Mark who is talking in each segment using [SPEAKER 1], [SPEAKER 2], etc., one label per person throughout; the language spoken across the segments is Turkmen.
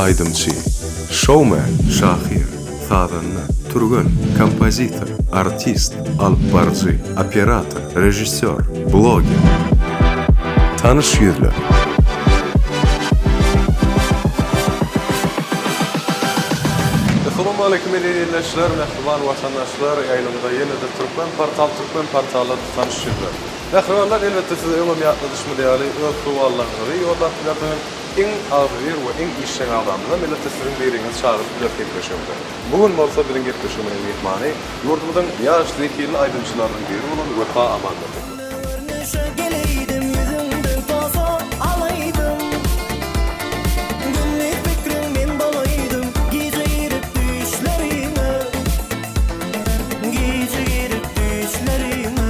[SPEAKER 1] Aýdymçy, şoumen, şahyr, sazanda, türgen, kompozitor, artist, alypbaryjy, operator, režissýor, bloger. Tanyş ýüzler.
[SPEAKER 2] Assalamualeýkum eziz ildeşler, mähriban watandaşlar, ýaýlymda ýene-de Türkmen portal Türkmen portala tanyş ýüzler. Mähribanlar elbetde size öňem ýatladyşymyz ýaly öz sowallaryňyzy ýollap bilersiňiz. Iň agzybir we iň işjeň agzamyzam elbetde siziň biriňiz çagyryp bileris gepleşigimize. Bu gün bolsa biziň gepleşigimiziň myhmany ýurdumyzyň ýaş zehinli aýdymçylarynyň biri bolan Wepa Amanmyradow.
[SPEAKER 3] Görnüşe geleýdim ýüzüňden posa alaýdym Gündiz pikriň men bolaýdym gije girip düýşleriňe Gije girip düýşleriňe.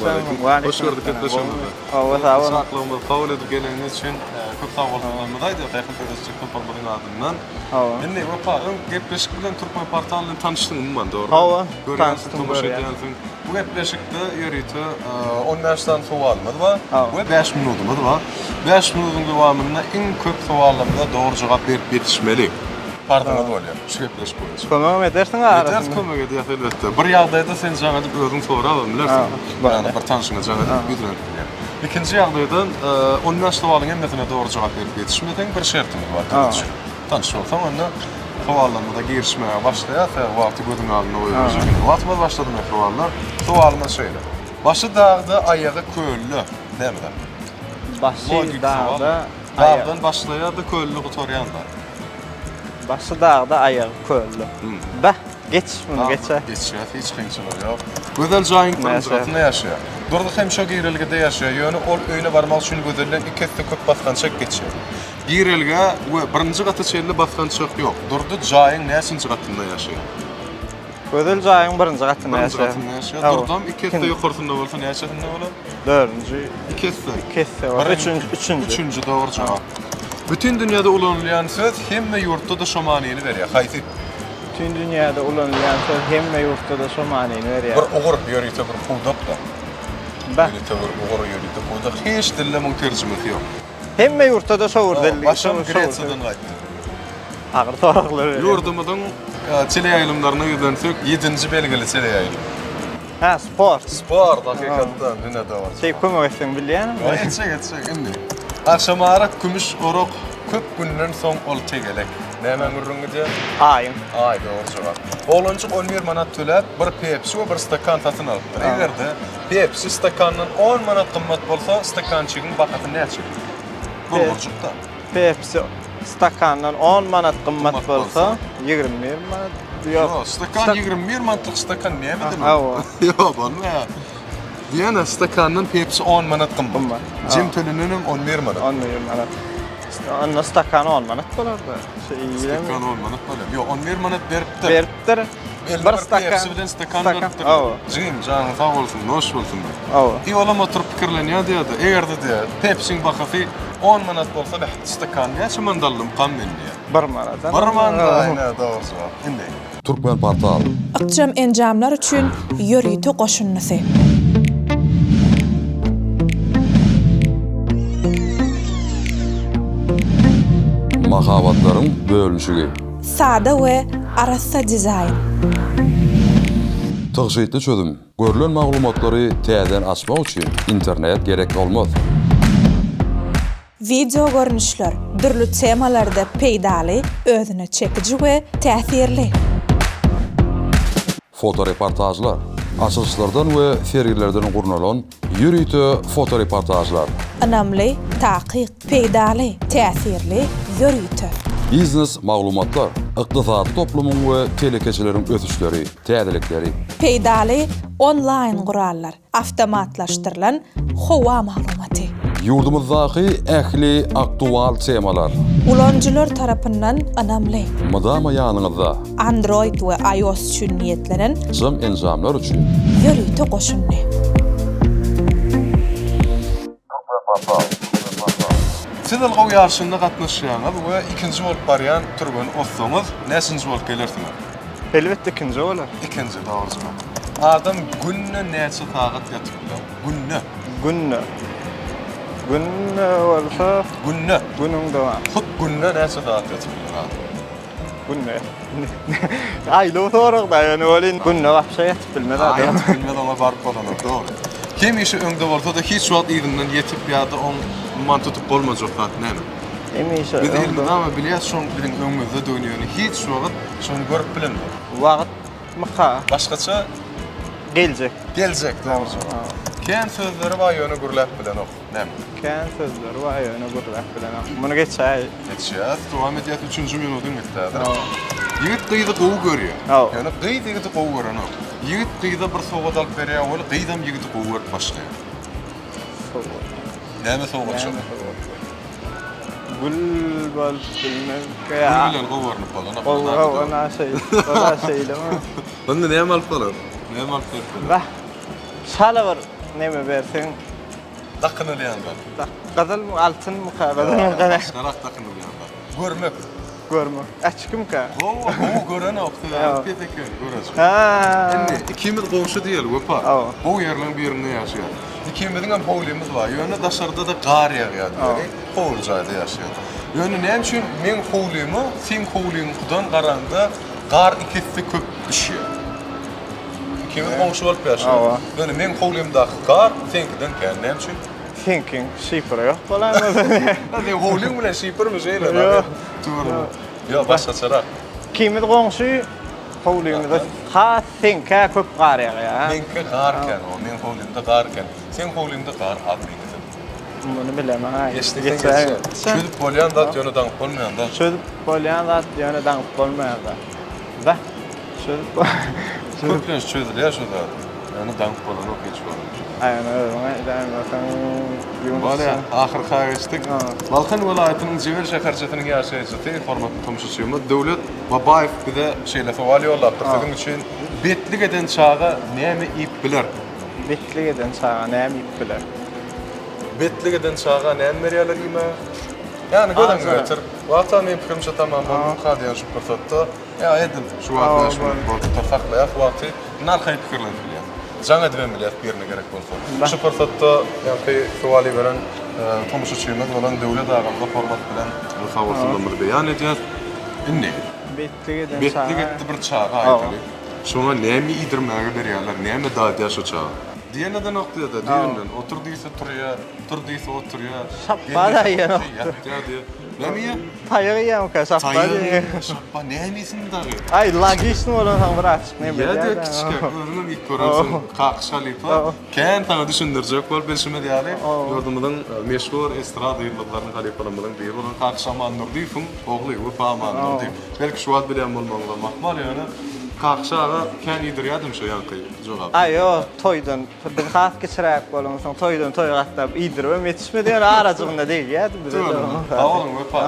[SPEAKER 2] Salam Hoş gördük gepleşigimizde.
[SPEAKER 4] Hawa, sag boluň.
[SPEAKER 2] Çaklygymyzy kabul edip geleniňiz üçin köp sag bolsunlarymyzy aýdýarys Ähli döredijilik toparymyzyň adyndan.
[SPEAKER 4] Hawa.
[SPEAKER 2] Indi Wepa, öň gepleşik bilen Türkmenportal bilen tanyşdyň umuman, dogrymy?
[SPEAKER 4] Hawa,
[SPEAKER 2] Görýänsiň,
[SPEAKER 4] tanyşdym,
[SPEAKER 2] tomaşa
[SPEAKER 4] görýän.
[SPEAKER 2] edýänsiň. Bu gepleşikde ýörite 15 sany sowalymyz bar
[SPEAKER 4] Hawa.
[SPEAKER 2] we 5 minudymyz bar. 5 minudyň dowamynda iň köp sowallarymyza dogry jogap berip ýetişmeli. Parzyňyz bolýar şu gepleşik boýunça.
[SPEAKER 4] Kömegem edersiň arasynda.
[SPEAKER 2] Ederis kömek edýäs elbetde. Bir ýagdaýda sen jaň edip özüň sorabam bilersiň. Ýagny bir tanşyňa jaň edip ýüzlenip bilýäň. Ikinji ýagdaýda 15 sowalyň hemmesine dogry jogap berip ýetişmeseň bir şertimiz bar tanyş. Tanyş bolsaň onda sowallarymyza girişmäge başlaýas. Sebäbi wagty gözüň alnynda goýberjek. Indi wagtymyz başlady mähribanlar. Sowalymyz şeýle. Başy dagda, aýagy kölde. Näme zat?
[SPEAKER 4] Başy dagda,
[SPEAKER 2] Dagdan başlaýar-da kölde gutarýan zat.
[SPEAKER 4] Başy dagda, aýagy kölde. Beh, geç muny geçä.
[SPEAKER 2] Geçýäs, hiç kynçylygy ýok. Gözel jaýyň birinji gatynda ýaşaýar. Durdy hem şo girelgede ýaşaýar, ýöne ol öýüne barmak üçin Gözelden iki esse köp basgançak geçýär. Girelgä we birinji gata çenli basgançak ýok. Durdy jaýyň näçinji gatynda ýaşaýar?
[SPEAKER 4] Gözel jaýyň birinji gatynda
[SPEAKER 2] Birinji
[SPEAKER 4] ýaşaýar.
[SPEAKER 2] gatynda ýaşaýar.
[SPEAKER 4] Hawa.
[SPEAKER 2] Durdam iki esse ýokarsynda bolsa näçesinde bolar?
[SPEAKER 4] Dördünji.
[SPEAKER 2] Iki esse.
[SPEAKER 4] Iki esse bolar. Üçünji. Üçünji.
[SPEAKER 2] Üçünji dogry jogap. Bütin dünýäde ulanylýan söz hemme ýurtda-da şo manyny berýär. Haýsy?
[SPEAKER 4] Bütin dünýäde ulanylýan söz hemme ýurtda-da şo manyny berýär.
[SPEAKER 2] Bir ugur, ýörite bir pudak-da.
[SPEAKER 4] Bah.
[SPEAKER 2] Ýörite bir ugur, ýörite pudak. Hiç dilde muň terjimesi ýok.
[SPEAKER 4] Hemme ýurtda-da şo bir dil.
[SPEAKER 2] Başam Gresiýadan gaýtdy.
[SPEAKER 4] Agyr soraglar berýär.
[SPEAKER 2] Ýurdumyzyň teleýaýlymlaryna ýüzlensek, ýedinji belgili teleýaýlym.
[SPEAKER 4] Hä, sport.
[SPEAKER 2] Sport, hakykatdan, ine dogry.
[SPEAKER 4] Şeý kömek etseň bilýänim.
[SPEAKER 2] Etjek, etjek indi. Agşamara kümüş orak, köp günden soň ol tegelek. Nämäň gürrüň gidýär?
[SPEAKER 4] Aýyň.
[SPEAKER 2] Aý, dogry jogap. Oglanjyk on bir manat töläp, bir pepsi we bir stakan satyn alypdyr. Eger-de pepsi stakandan on manat gymmat bolsa, stakançigiň bahasy näçe? Bulgurjykda.
[SPEAKER 4] Pepsi stakandan on manat gymmat bolsa, 21 manat.
[SPEAKER 2] Ýok, stakan 21 manatlyk stakan näme demek?
[SPEAKER 4] Hawa.
[SPEAKER 2] Ýok, bolmaýar. Diýene stakandan Pepsi 10 manat gymmat. Jem tölenenem 11 manat.
[SPEAKER 4] 11 manat. Onda stakan 10 manat bolardy.
[SPEAKER 2] Stakan 10 manat bolar. Ýok, 11 manat beripdir.
[SPEAKER 4] Beripdir.
[SPEAKER 2] Bir stakan. Pepsi bilen stakan beripdir.
[SPEAKER 4] Hawa.
[SPEAKER 2] Jigim, janyň sag bolsun, noş bolsun.
[SPEAKER 4] Hawa.
[SPEAKER 2] I olam oturyp pikirlenýär diýýär-de, eger-de diýýär, Pepsiň bahasy 10 manat bolsa, beh, stakan näçe manat aldymkam men diýýär.
[SPEAKER 4] Bir manat.
[SPEAKER 2] Bir manat, ine, dogry jogap. Indi.
[SPEAKER 5] Türkmenportal.
[SPEAKER 6] Ykjam enjamlar üçin ýörite goşundysy.
[SPEAKER 5] Mahabatlaryň bölünişigi.
[SPEAKER 6] Sada we arassa dizaýn.
[SPEAKER 5] Tygşytly çözüm, görlen maglumatlary täzeden açmak üçin internet gerek bolmaz.
[SPEAKER 6] Wideo görnüşler, dürli temalarda peýdaly, özüne çekiji we täsirli.
[SPEAKER 5] Fotoreportažlar, açylyşlardan we sergilerden gurnalan ýörite fotoreportažlar.
[SPEAKER 6] Ynamly, takyk, peýdaly, täsirli, ýörite.
[SPEAKER 5] Biznes maglumatlar, ykdysady toplumyň we telekeçileriň ösüşleri, täzelikleri.
[SPEAKER 6] Peýdaly onlaýn gurallar, Awtomatlaşdyrylan howa maglumaty.
[SPEAKER 5] Ýurdumyzdaky ähli aktual temalar.
[SPEAKER 6] Ulanyjylar tarapyndan ynamly.
[SPEAKER 5] Mydama ýanyňyzda.
[SPEAKER 6] Android we iOS üçin niýetlenen.
[SPEAKER 5] Ykjam enjamlar üçin.
[SPEAKER 6] Ýörite goşundy.
[SPEAKER 2] Siz ylgaw ýaryşynda gatnaşýaňyz we ikinji bolup barýan türgeni ozsaňyz, näçinji bolup gelersiňiz?
[SPEAKER 4] Elbetde ikinji bolar.
[SPEAKER 2] Ikinji, dogry jogap. Adam günde näçe sagat ýatyp biler? Günde.
[SPEAKER 4] Günde. Günde bolsa
[SPEAKER 2] Günde.
[SPEAKER 4] Günüň dowamy.
[SPEAKER 2] Hut günde näçe sagat ýatyp bilýär adam?
[SPEAKER 4] Günde. Aýlaw sorag-da ýöne welin günde wapşe ýatyp bilmez adam.
[SPEAKER 2] Ýatyp bilmez oňa baryp bolanok dogry. Hemişe öňde bolsa-da hiç wagt yzyndan ýetip ýa-da oň umuman tutup bolmajak zat näme?
[SPEAKER 4] Hemişe
[SPEAKER 2] Biz
[SPEAKER 4] öňde.
[SPEAKER 2] elmydama bilýäs şoň biziň öňümizdedigini ýöne hiç wagt şony görüp bilemzok.
[SPEAKER 4] Wagtmyka?
[SPEAKER 2] Başgaça?
[SPEAKER 4] Geljek.
[SPEAKER 2] Geljek dogry jogap. Kän sözleri bar ýöne gürläp bilenok. Näme?
[SPEAKER 4] Kän sözleri bar ýöne gürläp bilenok. Muny geçäý.
[SPEAKER 2] Geçýäs. Dowam edýäs. Üçünji minudyň gitdi häzir. Ýigit gyzy gowy görýär. Ýöne gyz ýigidi gowy görenok. Ýigit gyza bir sowgat alyp berýär weli gyzam ýigidi gowy görüp başlaýar.
[SPEAKER 4] Sowgat.
[SPEAKER 2] Näme sowgat şol?
[SPEAKER 4] Gül bolup bilmez.
[SPEAKER 2] Gül bilen gowy görnüp bolanok.
[SPEAKER 4] Gowy, ona şeý. Ona şeýlemi?
[SPEAKER 2] Onda näme alyp bolar? Näme alyp berip bolar?
[SPEAKER 4] Wah. Şala bir neme berseň.
[SPEAKER 2] Dakynylýan zat.
[SPEAKER 4] Gyzylmy, altynmyka, gyzylmyka?
[SPEAKER 2] Başgarak dakynylýan zat. Görmek.
[SPEAKER 4] Görmek. Äçkimkä?
[SPEAKER 2] Gowy, gowy görenok. Sebäbi pes eken görejek.
[SPEAKER 4] Ha.
[SPEAKER 2] Indi ikimiz goňşy diýeli, Wepa. Gowy ýerleň birinde ýaşaýas. Ikimiziň hem howlymyz bar. Ýöne daşarda-da gar ýagýar diýeli. Howly jaýda ýaşaýas. Ýöne näme üçin meň howlyma seň howlyňkydan garaňda gar iki esse köp düşýär? Ikimiz goňşy bolup ýaşaýas. Ýöne meň howlymdaky gar seňkiden kän. Näme üçin?
[SPEAKER 4] Seňkiň şifri ýok bolaýmasa.
[SPEAKER 2] Seň howlyň bilen şifrmi şeýle?
[SPEAKER 4] Ýok.
[SPEAKER 2] Ýok, başgaçarak.
[SPEAKER 4] Ikimiz goňşy howlymyzda has seňkä köp gar ýagýar.
[SPEAKER 2] Meňki gar kän, o meň howlymda gar kän. Seň howlyňda gar az meňki.
[SPEAKER 4] Muny bilemok.
[SPEAKER 2] Geçdik sen geçýä. Çözüp bolýan zat ýöne daňyp bolmaýan zat.
[SPEAKER 4] Çözüp bolýan zat ýöne daňyp bolmaýan zat. Wah. Çözüp
[SPEAKER 2] Köplenç çözülýär şu zat. Ýöne daňyp bolanok hiç wagt.
[SPEAKER 4] Aýna özüň aýdaýyn bolsaň Ýunus.
[SPEAKER 2] Bolýar, ahyrka geçdik. Balkan welaýatynyň Jebel şäherçesiniň ýaşaýjysy, hormatly tomaşaçymyz Döwlet Babaýew bize şeýle sowal ýollapdyr, Siziň üçin betlik eden çaga näme iýip biler?
[SPEAKER 4] Betlik eden çaga näme iýip biler?
[SPEAKER 2] Betlik eden çaga näme berýärler iýmäge? Ýagny göz öňüňe getir. Wagtam meň pikirimçe tamam bolduka diýen şu pursatda. Ýa edil şu wagt bäş minut bolupdyr saklaýas wagty indi arkaýyn pikirlenip bilýäs. Jaň edibem bilýäs birine gerek bolsa. Şu pursatda ýaňky sowal iberen tomaşaçymyz bolan Döwlet agamyza hormat bilen sagbolsunlarymyzy beýan edýäs. Indi
[SPEAKER 4] Betlik eden çaga.
[SPEAKER 2] Betlik etdi bir çaga aýdaly. Şoňa näme iýdirmäge berýärler, näme dadýar şo çaga? Diýen edenok diýýär-de, düýbünden. Otur diýse turýar, tur diýse oturýar.
[SPEAKER 4] Şapba da iýenok.
[SPEAKER 2] Ýatýar diýýär. Näme iýýär?
[SPEAKER 4] Taýak iýýärmikä şapba
[SPEAKER 2] Taýak
[SPEAKER 4] diýýär.
[SPEAKER 2] iýýär, şapba näme iýsin dagy?
[SPEAKER 4] Aý, logiçny bolansoň bir açyk näme
[SPEAKER 2] Iýýär
[SPEAKER 4] bilýär.
[SPEAKER 2] diýýär kiçikäk, özüňem iýip görensiň, Kakyş halypa. Kän saňa düşündirjek bolup bilşimiz ýaly, ýurdumyzyň meşhur estrada ýyldyzlarynyň halypalarymyzyň biri bolan Kakyş Amandurdyýewiň ogly Wepa Amandurdyýew. Belki şu wagt bilýän bolmagyňyzam ahmal, ýöne Kakyş aga kän iýdirýärdim şo ýaňky jogaby.
[SPEAKER 4] Aý, ýok, toýdan Biz has kiçiräk bolansoň toýdan toýa gatnap iýdiribem ýetişmedi ýöne arajygynda degýärdi bize.
[SPEAKER 2] Sag boluň Wepa.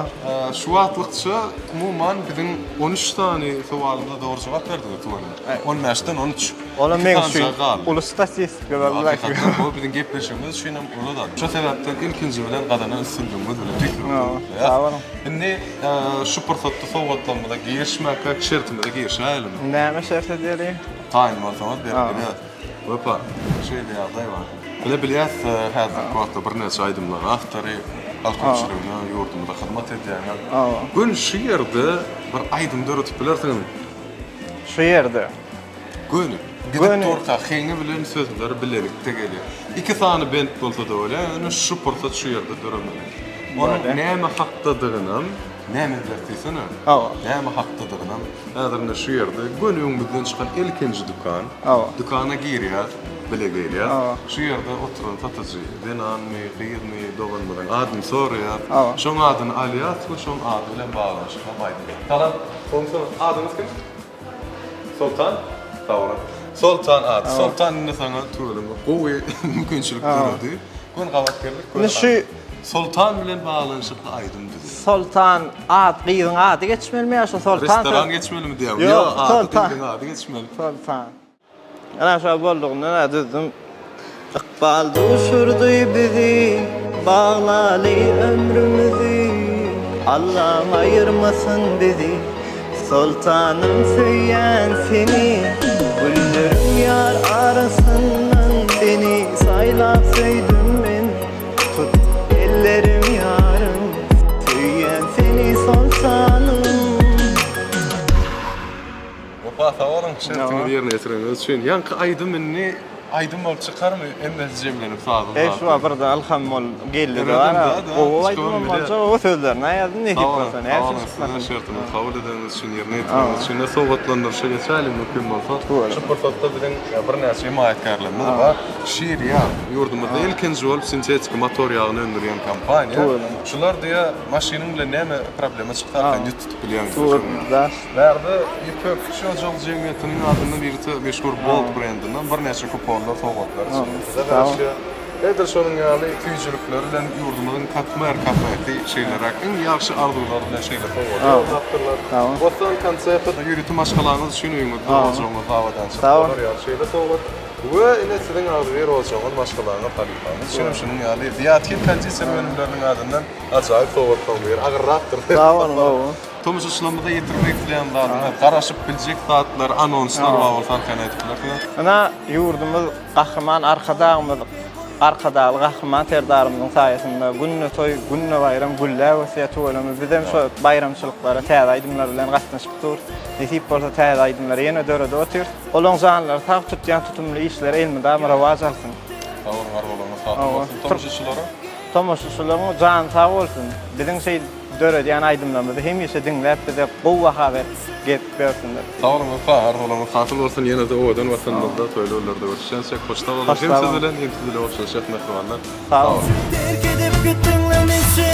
[SPEAKER 2] Şu wagtlykça umuman biziň 13 sany sowalymyza dogry jogap berdiňiz tüweleme. On bäşden 13.
[SPEAKER 4] Olam
[SPEAKER 2] Iki
[SPEAKER 4] meň
[SPEAKER 2] sany
[SPEAKER 4] üçin
[SPEAKER 2] jaý galdy.
[SPEAKER 4] uly statistika boldy.
[SPEAKER 2] Hakykatdan bu biziň gepleşigimiz üçin hem uly zat. Şo sebäpden ilkinji bilen gazanan üstünligiňiz bilen tüýs ýürekden gutlaýas.
[SPEAKER 4] Sag boluň.
[SPEAKER 2] Indi şu pursatda sowgatlarymyza girişmäkäk şertimize girişäýeliň.
[SPEAKER 4] Näme şert edeli?
[SPEAKER 2] Taýyn bolsaňyz berip bilýäs. Wepa, şeýle ýagdaý bar. Bize bilýäs, häzirki wagtda birnäçe aýdymlaryň awtory, halk köpçüligine, ýurdumyza hyzmat edýäňiz. Göni şu ýerde bir aýdym döredip bilersiňizmi?
[SPEAKER 4] Şu ýerde?
[SPEAKER 2] Göni. Gidip durka heňi bilen sözler bilelikde gelýär. Iki sany bent bolsa-da bolýar, ýöne şu pursat şu ýerde döremeli. Onuň näme hakdadygynam, näme biler diýsene? Näme hakdadygynam häzir ine şu ýerde göni öňümizden çykan ilkinji dükan. Dükana girýäs, bile girýäs. Şu ýerde oturan satyjy zenanmy, gyzmy, doganymyzyň adyny soraýas. Şoň adyny alýas we şoň ady bilen baglanyşykly aýdym. Salam, gowumysyňyz? Adyňyz kim? Soltan? Sag boluň. Soltan ady. Soltan indi saňa tüweleme gowy mümkinçilik döredi. Göni gabat geldik.
[SPEAKER 4] Indi şu
[SPEAKER 2] Soltan bilen baglanyşykly aýdym düzýär.
[SPEAKER 4] Soltan at gyzyň ady geçmelimi ýa şu Soltan
[SPEAKER 2] Restoran geçmelimi diýýäň?
[SPEAKER 4] Ýok,
[SPEAKER 2] ady
[SPEAKER 4] Soltan.
[SPEAKER 2] gyzyň ady geçmeli.
[SPEAKER 4] Soltan. Ana şo boldugyndan a düzdüm. Ykbal duşurdy bizi, baglaly ömrümizi, Allam aýyrmasyn bizi, Soltanym söýýän seni, Gülleriň ýar arasyndan seni saýlap söýdüm men, Tut.
[SPEAKER 2] Şertiňizi ýerine ýetireniňiz üçin. Ýaňky aýdym indi aýdym bolup çykarmy? Hemmesi jemlenip sazyň
[SPEAKER 4] Eý şu wagt birden ylham bolup geldi-de bar-a. Gowy aýdymam boljak, gowy sözlerini ýazdym nesip bolsa. Näme üçin çykmasyn?
[SPEAKER 2] Siziň şertiňizi kabul edeniňiz üçin, ýerine ýetireniňiz üçin we sowgatlandyryşa geçäýeliň mümkin bolsa. Şu pursatda biziň birnäçe hemaýatkärlerimiz bar. Şir ýag, ýurdumyzda ilkinji bolup sintetiki motor ýagyny öndürýän kompaniýa. Şular diýýär, maşynyň bilen näme problema çyksa arkaýyn ýüz tutup bilýäň. Bärde Ýüpek kiçi hojalyk jemgyýetiniň adyndan ýörite meşhur Bold brendinden birnäçe kuponlar, sowgatlar size garaşýar. Edil şonuň ýaly süýjülikler bilen ýurdumyzyň Katmer kafesi şeýleräk iň ýagşy arzuwlar bilen şeýle sowgady ýollapdyrlar. Bossan konsepti ýörite maşgalaňyz üçin öýüňizde ojagyňyzda abadançylyk bolar ýaly şeýle sowgat we ine siziň agzybir ojagyňyz, maşgalaňyz, halypaňyz üçin hem şunuň ýaly Zyýathil konditer önümleriniň adyndan ajaýyp sowgatlaryň biri. Agyrrakdyr.
[SPEAKER 4] Sag boluň, gowy.
[SPEAKER 2] Tomaşaçylarymyza ýetirmek isleýän zadyňyz, garaşyp biljek zatlar, anonslar bar bolsa arkaýyn aýdyp bilersiňiz.
[SPEAKER 4] Ynha, ýurdumyz Gahryman Arkadagymyz, Arkadagly Gahryman Serdarymyzyň saýasynda günde toý, günde baýram gülläp ösýär tüweleme. Bizem şo baýramçylyklara täze aýdymlar bilen gatnaşyp durus. Nesip bolsa täze aýdymlary ýene döredip otyrys. Olaň janlary sag, tutýan tutumly işleri elmydama rowaç alsyn.
[SPEAKER 2] Sag boluň, arzuwlaryňyz hasyl bolsun. Tomaşaçylara.
[SPEAKER 4] Tomaşaçylaryň jany sag bolsun. Biziň şeýdip Döredýän aýdymlarymyzy hemişe diňläp bize gowy baha berip gezip ýörsünler.
[SPEAKER 2] Sag boluň ussa, arzuwlaryňyz hasyl bolsun, ýene-de owadan Watanymyzda toýly günlerde görüşýänçäk hoş sag boluň, hem siz bilen hem siz bilen hoşlaşýas mähribanlar.
[SPEAKER 4] Sag boluň.
[SPEAKER 3] Terk edip gitdiňle neçe.